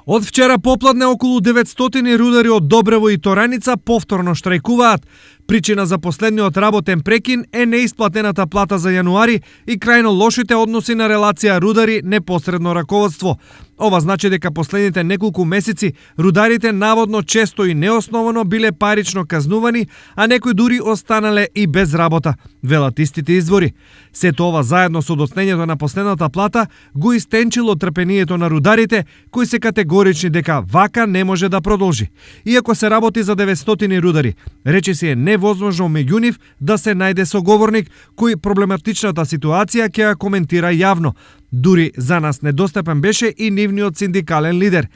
Од вчера попладне околу 900 рудари од Добрево и Тораница повторно штрајкуваат. Причина за последниот работен прекин е неисплатената плата за јануари и крајно лошите односи на релација рудари непосредно раководство. Ова значи дека последните неколку месеци рударите наводно често и неосновано биле парично казнувани, а некои дури останале и без работа, велат истите извори. Сето ова заедно со доцнењето на последната плата го истенчило трпението на рударите, кои се категорични дека вака не може да продолжи. Иако се работи за 900 рудари, речиси е невозможно меѓу нив да се најде соговорник кој проблематичната ситуација ќе ја коментира јавно. Дури за нас недостапен беше и нивниот синдикален лидер.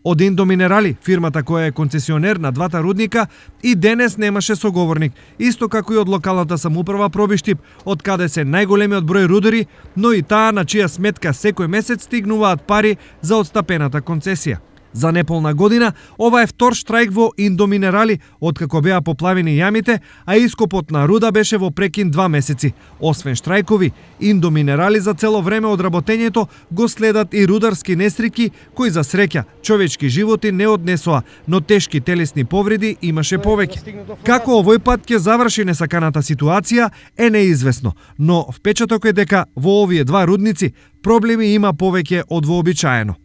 Од Индоминерали, фирмата која е концесионер на двата рудника, и денес немаше соговорник, исто како и од локалната самоуправа Пробиштип, од каде се најголемиот број рудари, но и таа на чија сметка секој месец стигнуваат пари за отстапената концесија. За неполна година, ова е втор штрајк во Индоминерали, откако беа поплавени јамите, а ископот на руда беше во прекин 2 месеци. Освен штрајкови, Индоминерали за цело време од работењето го следат и рударски несреќи, кои за среќа човечки животи не однесоа, но тешки телесни повреди имаше повеќе. Како овој пат ќе заврши несаканата ситуација е неизвестно, но впечаток е дека во овие два рудници проблеми има повеќе од вообичаено.